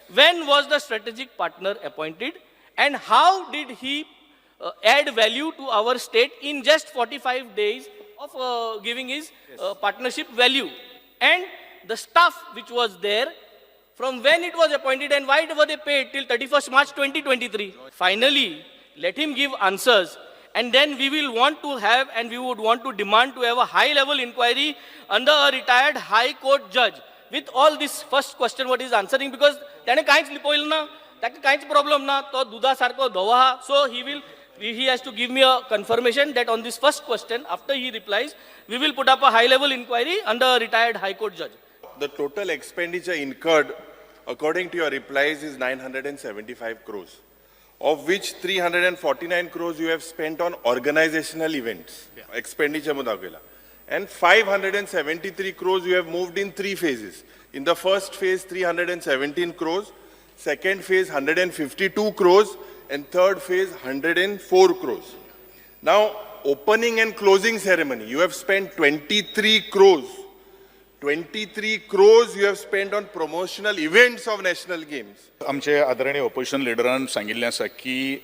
When was the strategic partner appointed and how did he add value to our state in just 45 days of giving his partnership value? And the staff which was there, from when it was appointed and why were they paid till 31st March 2023? Finally, let him give answers and then we will want to have and we would want to demand to have a high level inquiry under a retired high court judge with all this first question what is answering, because त्याने कांयच लिपयलें ना, ताका कांयच problem ना, तो दुदा सारको धवो आहा. So he has to give me a confirmation that on this first question, after he replies, we will put up a high level inquiry under a retired high court judge. The total expenditure incurred, according to your replies, is 975 crores, of which 349 crores you have spent on organizational events, expenditure mo दाखयला, and 573 crores you have moved in three phases. In the first phase, 317 crores, second phase, 152 crores, and third phase, 104 crores. Now, opening and closing ceremony, you have spent 23 crores. 23 crores you have spent on promotional events of national games. आमचे आदरणीय opposition लिडरान सांगिल्लें आसा की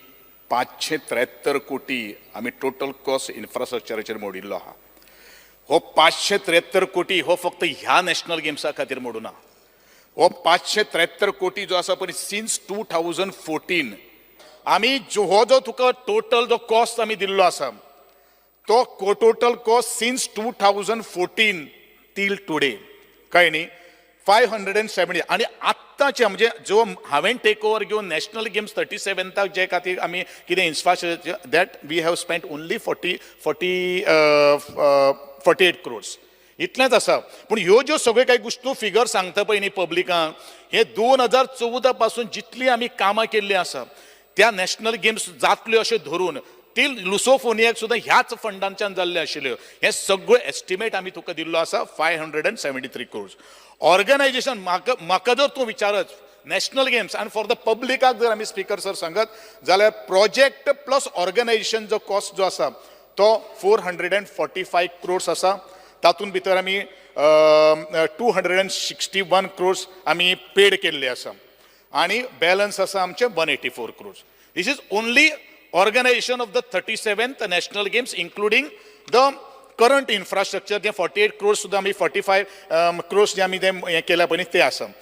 573 कोटी आमी total cost इन्फ्रास्ट्रक्चराचेर मोडिल्लो आहा. हो 573 कोटी हो फक्त ह्या नॅशनल गेम्सा खातीर मोडूना. हो 573 कोटी जो आसा पळय, सिन्स 2014 आमी हो जो तुका टोटल जो कॉस्ट आमी दिल्लो आसा, तो total cost since 2014 till today, कळ्ळें न्ही, 570. आनी आत्ताचे म्हणजे जो हांवें टेक ओवर घेवन नॅशनल गेम्स 37थाक जे खातीर आमी कितें infrastructure, that we have spent only 48 crores, इतलेंच आसा. पूण ह्यो ज्यो सगळ्यो काही गोश्टी फिगर सांगता पळय न्ही पब्लिकांक, हे 2014 पासून जितली आमी कामां केल्लीं आसा, त्या नॅशनल गेम्स जातल्यो अशें धरून ती लुसोफोनियाक सुद्दां ह्याच फंडांच्यान जाल्ले आशिल्ल्यो. हे सगळे एस्टिमेट आमी तुका दिल्लो आसा, 573 crores organization. म्हाका जर तूं विचारत नॅशनल गेम्स आनी फॉर the पब्लिकाक जर आमी, स्पीकर सर, सांगत जाल्यार प्रोजेक्ट प्लस ऑर्गनायझेशन जो कॉस्ट जो आसा तो 445 crores आसा. तातूंत भितर आमी 261 crores आमी पेड केल्ले आसा आनी बॅलन्स आसा आमचे 184 crores. This is only organization of the 37th National Games, including the current infrastructure, जे 48 क्रोर्स सुद्दां आमी, 45 क्रोर्स जे आमी ते हें केल्या पळय ते आसा.